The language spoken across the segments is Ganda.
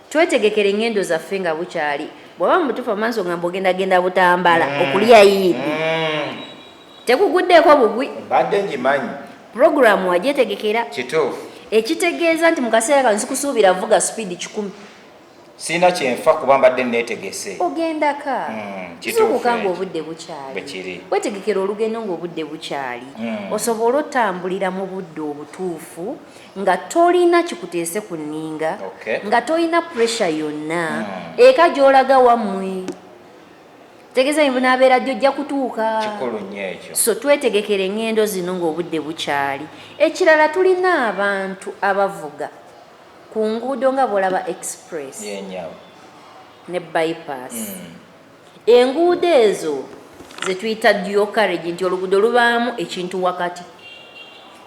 Twetegekera engendo zaffe nga bukyali. Bw'oba mu butuufu amaaso ngamba ogendagenda Butambala okulya yiidi, tekuguddeeko bugwi. Mbadde ngimanyi. Puroguramu wagyetegekera. Kituufu. Ekitegeeza nti mu kaseera kano sikusuubira vuga sipiidi 100. Sirina kyenfa kuba mbadde neetegese. Ogendaka. Kituufu. Zuukuka ekyo. Ng'obudde Bwe bukyali. kiri. Wetegekera olugendo ng'obudde bukyali, osobole otambulira mu budde obutuufu nga tolina kikuteese ku nninga, nga tolina pressure yonna. Eka gy'olaga wammwe, tegeeza bunaabeera ddi ojja kutuuka. Kikulu nnyo ekyo. So twetegekera eŋŋendo zino ng'obudde bukyali. Ekirala, tulina abantu abavuga ku nguudo nga bw'olaba express Yenyawo. ne bypass. Enguudo ezo ze tuyita dual carriage, nti oluguudo lubaamu ekintu wakati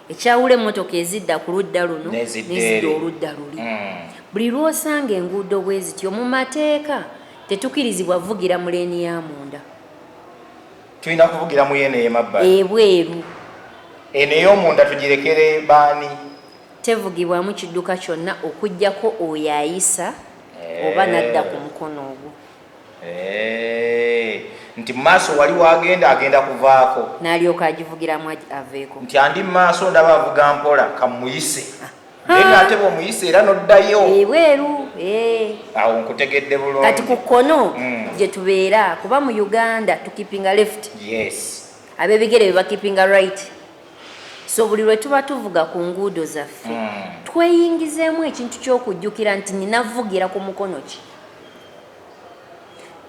ekyawula emmotoka ezidda ku ludda luno N'ezidda n'ezidda eri. oludda luli. Buli lw'osanga enguudo bwe zityo, mu mateeka tetukirizibwa vugira mu lane ya munda. Tulina kuvugira mu yeno ey'emabbali. Ebweru. Eno ey'omunda tugirekere baani? Tevugibwamu kidduka kyonna okuggyako oyo ayisa oba nadda ku mukono ogwo. Eh, nti mu maaso wali wagenda agenda kuvaako. N'alyoka agivugiramu aveeko. Nti andi mu maaso ndaba avuga mpola, kamuyise, naye ng'ate bw'omuyise era n'oddayo. Ebweru, eh. Awo nkutegedde bulungi. Kati ku kkono gye tubeera, kuba mu Uganda tukipinga left, ab'ebigere be bakipinga right. So buli lwe tuba tuvuga ku nguudo zaffe, tweyingizeemu ekintu ky'okujjukira nti ninavugira ku mukono ki.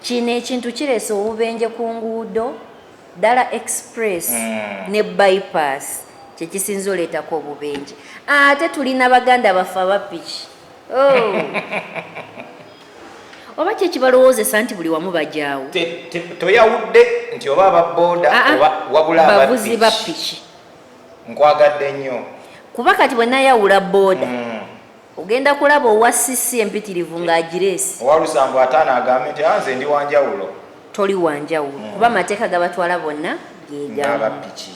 Kino ekintu kireese obubenje ku nguudo, ddala express ne bypass, kyekisinza oleetako obubenje. Ate tulina baganda baffe abapiki. Oh. Oba kyekibalowoozesa nti buli wamu bajaawo. Toyawudde nti oba ababooda Ah, ah. oba wabula bavuzi ba abapiki. Piki. Nkwagadde nnyo. Kuba kati bwe nayawula booda, ogenda kulaba owa cc empitirivu ng'agireesi. Owa 75 agambe nti, "Ah, nze ndi wanjawulo." Toli wanjawulo, kuba amateeka gabatwala bonna gegamu. Ng'abapiki.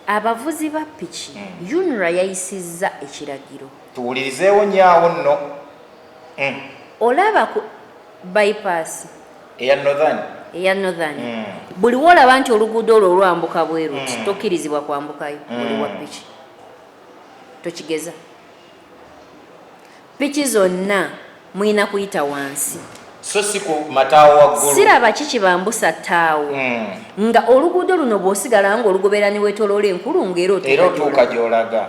Abavuzi ba piki, UNRA yayisizza ekiragiro. Tuwulirizeewo nnyo awo nno. Olaba ku bypass eya Northern. Eya Northern, buli woolaba nti oluguudo olwo olwambuka bwe ruti, tokkirizibwa kwambukayo buli wa piki. Tokigeza. Piki zonna mulina kuyita wansi. So si ku mataawo waggulu. Siraba kikibambusa ttaawo, nga oluguudo luno bw'osigala nga olugoberera ne weetoloola enkulungo, era era otuuka otuuka gy'olaga. Gy'olaga.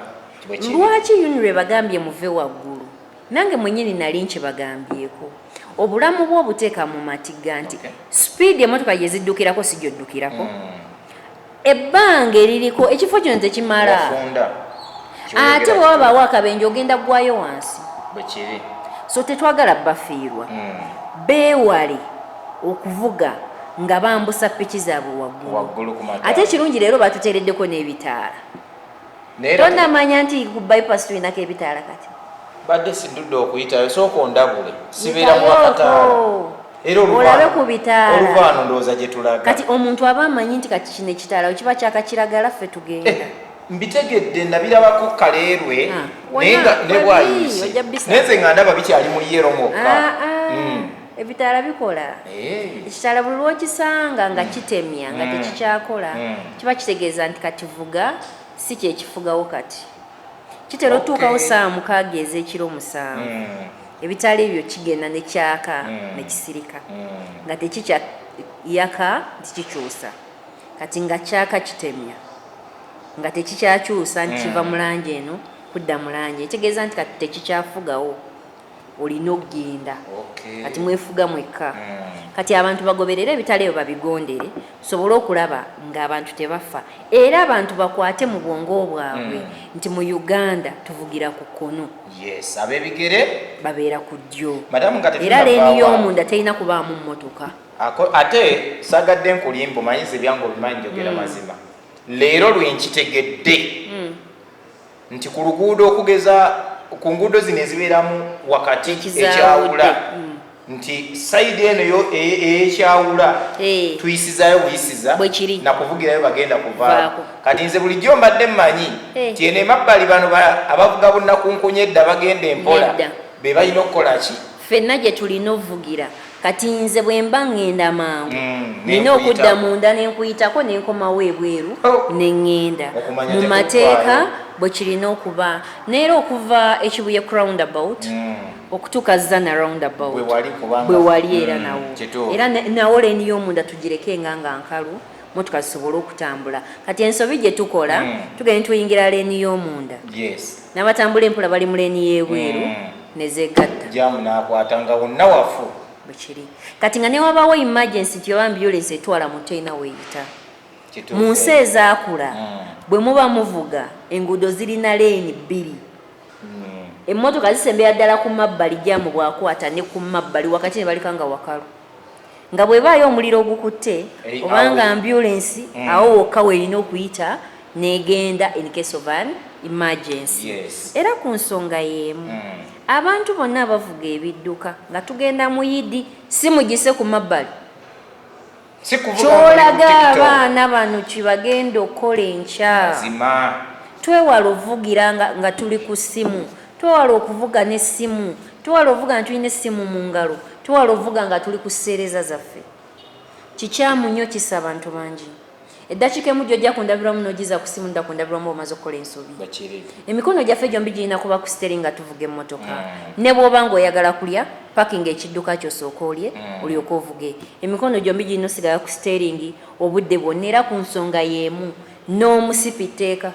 Bwe kiri. Lwaki UNRA bagambye muve waggulu? Nange mwennyini nali nkibagambyeko, obulamu bwe obuteeka mu matigga nti sipiidi emotoka gye ziddukirako si gyoddukirako, ebbanga eririko, ekifo kino tekimala. Wafunda. Ate bwe wabaawo akabenje, ogenda ggwayo wansi. Bwe kiri. So tetwagala bafiirwa. Beewale okuvuga nga bambusa piki zaabwe waggulu. Waggulu ku mataawo. Ate ekirungi, leero batuteereddeko n'ebitaala. Naye era Tonamanya nti ku bypass tulinako ebitaala kati? Badde siddudde okuyitayo, sooka ondabule, sibeera mu bakataala. Era olabe ku bitaala. Oluvaano ndowooza gye tulaga. Kati omuntu aba amanyi nti kati kino ekitaala we kiba kyakakiragala, ffe tugenda. Eh, mbitegedde, nabirabako kaleerwe. Ah, naye nga wonna ne webi, bwayise ojja bisanga. Naye nze nga ndaba bikyali mu yellow mwokka. Ah, ah, ebitaala bikola. Ekitaala buli lwokisanga nga kitemya nga tekikyakola, kiba kitegeeza nti kati vuga, si kyekifugawo. Kati kitera otuukawo saawa 6 ez'ekiro, 7. Ebitaala ebyo kigenda nekyaka nekisirika, nga tekikyayaka nti kikyusa. Kati nga kyaka kitemya nga tekikyakyusa nti kiva mu langi eno kudda mu langi, ekitegeeza nti kati tekikyafugawo, olina okugenda. Kati mwefuga mwekka. Kati abantu bagoberere ebitala ebyo, babigondere, tusobole okulaba ng'abantu tebafa. Era abantu bakwate mu bwongo bwabwe nti mu Uganda tuvugira ku kkono. Yes, ab'ebigere babeera ku ddyo. Madamu, nga era tetunnavaawo lane y'omunda terina kubaamu mmotoka. Ate sagadde nkulimba, omanyiza ebyange obimanyi, njogera mazima. Leero lwe nkitegedde nti ku luguudo, okugeza ku nguudo zino ezibeeramu wakati Ekizaawudde. ekyawula, nti side eno yo eyekyawula tuyisizaayo buyisiza. Bwe kiri. Nakuvugirayo bagenda kuvaako. Vaako. Kati nze bulijjo mbadde mmanyi ti eno emabbali bano abavuga bunnakunkunya edda bagenda empola Nedda. be balina okukola ki? Ffenna gye tulina ovugira. Kati nze bwe mba ŋŋenda mangu, nina nenkuyitako. Okudda munda nenkuyitako, nenkomawo ebweru, neŋŋenda. Okumanya Mu tekuggwaayo. mateeka bwe kirina okuba. Neera okuva Ekibuye ku roundabout okutuuka Zana roundabout, Bwe wali kubanga- bwe wali era nawo. Era nawo lane y'omunda tugirekenga nga nkalu, motoka zisobole okutambula. Kati ensobi gye tukola, tugenda tuyingira lane y'omunda, n'abatambula empola bali mu lane y'ebweru, nezegatta. Jam nakwata nga wonna wafu. Bwekiri. Kati nga newabawo emergency nti oba ambulance etwala muntu, terina weeyita. Mu nsi ezaakula, bwe muba muvuga, enguudo zirina lane bbiri. Emmotoka zisembera ddala ku mabbali, jam bwakwata ne ku mabbali, wakati ne baleka nga wakalu, nga bwebaayo omuliro ogukutte obanga ambulance, awo wokka weerina okuyita n'egenda in case of an emergency. Era ku nsonga y'emu, abantu bonna abavuga ebidduka nga tugenda mu Yidi, si mugise ku mabbali. Si kuvuga nga oli ku Kyolaga TikTok. abaana bano kibagenda okukola enkya. Mazima. Twewala ovugira nga tuli ku ssimu, twewala okuvuga n'essimu, twewala ovuga nga tulina essimu mu ngalo, twewala ovuga nga tuli ku sseereza zaffe. Kikyamu nnyo, kisa abantu bangi. Eddakiika emu gyojja kundabirwamu n'ogiza ku ssimu, nda kundabirwamu omaze okukola ensobi. Bakiri. Emikono gyaffe gyombi girina kuba ku steering nga tuvuga emmotoka. Ne bw'oba ng'oyagala kulya, parking ekidduka kyosooka olye, olyoke ovuge. Emikono gyombi girina osigala ku steering obudde bwonna. Era ku nsonga y'emu, n'omusipi tteeka.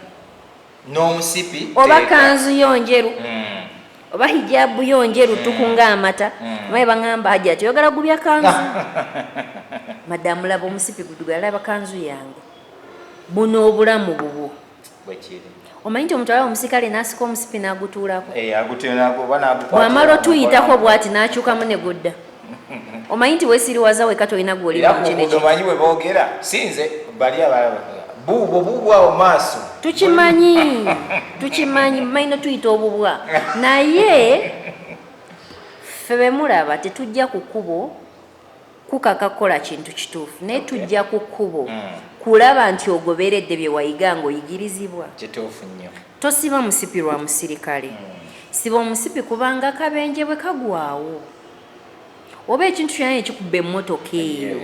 N'omusipi Oba teeka. kanzu yo njeru, oba hijabu yo njeru tukunga amata. Omanyi baŋŋamba, "Hajja, toyagala gubya kanzu." Madamu, laba omusipi guddugala, laba kanzu yange. Buno obulamu bubwo. Bwekiri. Omanyi nti omuntu alaba omusirikale n'asika omusipi n'agutuulako? Eh, oba n'agukwatira Bw'amala otuyitako mu bw'ati n'akyukamu ne gudda. Omanyi nti weesiriwaza weka, tolina gw'oli Era mu ku kino. nguudo manyi bwe boogera, si nze, bali abalaba buubwo buubwo awo maaso. Tukimanyi, tukimanyi, mumanyi tuyita obubwa, naye ffe be mulaba tetujja ku kkubo kukaka kukola kintu kituufu, naye tujja ku kkubo kulaba nti ogoberedde bye wayiga ng'oyigirizibwa. Kituufu nnyo. Tosiba musipi lwa musirikale. Siba omusipi kubanga akabenje bwe kagwawo oba ekintu kyonna nekikuba emmotoka eyo,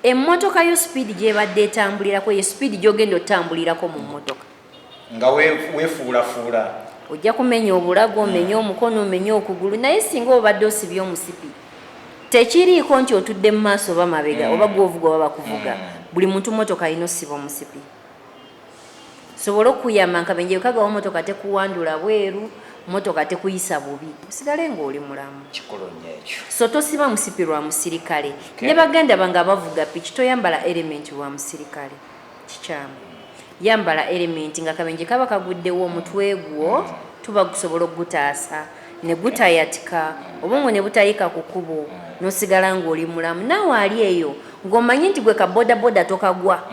emmotoka yo speed gyebadde etambulirako ye speed gyogenda otambulirako mu mmotoka. Nga weefuulafuula. Ojja kumenya obulago, omenye omukono, omenye okugulu. Naye singa obadde osibye omusipi, tekiriiko nti otudde mu maaso oba mabega, oba gwovuga oba bakuvuga. Buli muntu motoka alina osiba omusipi sobole okuyamba nkabenje kagawo, motoka tekuwandula bweru, motoka tekuyisa bubi, osigale ng'oli mulamu. Kikulu nnyo ekyo. So tosiba musipi lwa musirikale. Ne baganda bange abavuga piki, toyambala helmet lwa musirikale, kikyamu. Yambala helmet nga kabenje kaba kaguddewo, omutwe gwo tuba gusobola okugutaasa ne gutayatika, obwongo ne butayika ku kkubo, n'osigala ng'oli mulamu. Naawe ali eyo ng'omanyi nti gwe ka bodaboda tokagwa,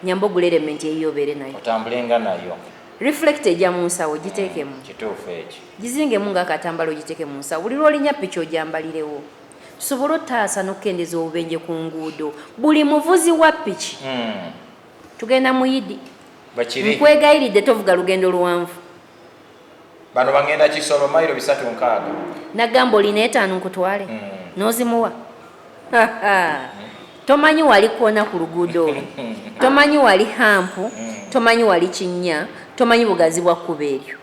nyamba ogula helmet eyiyo obeere nayo. Otambulenga nayo. Reflector ejja mu nsawo, giteekemu. Kituufu ekyo. Gizingemu ng'akatambala, ogiteeke mu nsawo. Buli lw'olinya piki ogyambalirewo, tusobole ottaasa n'okukendeeza obubenje ku nguudo. Buli muvuzi wa piki, tugenda mu Yidi, Bakiri. nkwegayiridde, tovuga lugendo luwanvu. Bano bagenda Kisolo, mayiro 360. Nagamba, "Olina 5 nkutwale?" N'ozimuwa. Tomanyi wali kwona ku luguudo olwo, tomanyi wali hump, tomanyi wali kinnya, tomanyi bugazi bwa kkuba eryo.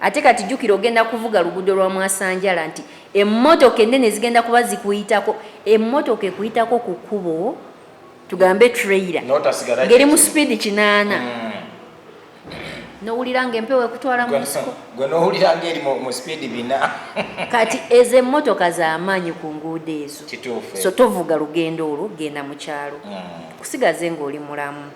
Ate kati jjukira ogenda kuvuga luguudo lwa mwasanjala, nti emmotoka ennene zigenda kuba zikuyitako. Emmotoka ekuyitako ku kkubo, tugambe trailer, N'otasigala ng'eri mu kiki. speed 80, nowulira nga empewo ekutwala mu nsiko. Gwe n'owulira ng'eri mu speed 4. Kati ezo emmotoka z'amaanyi ku nguudo ezo. Kituufu. So tovuga lugendo olwo, genda mu kyalo, kusigaze ng'oli mulamu.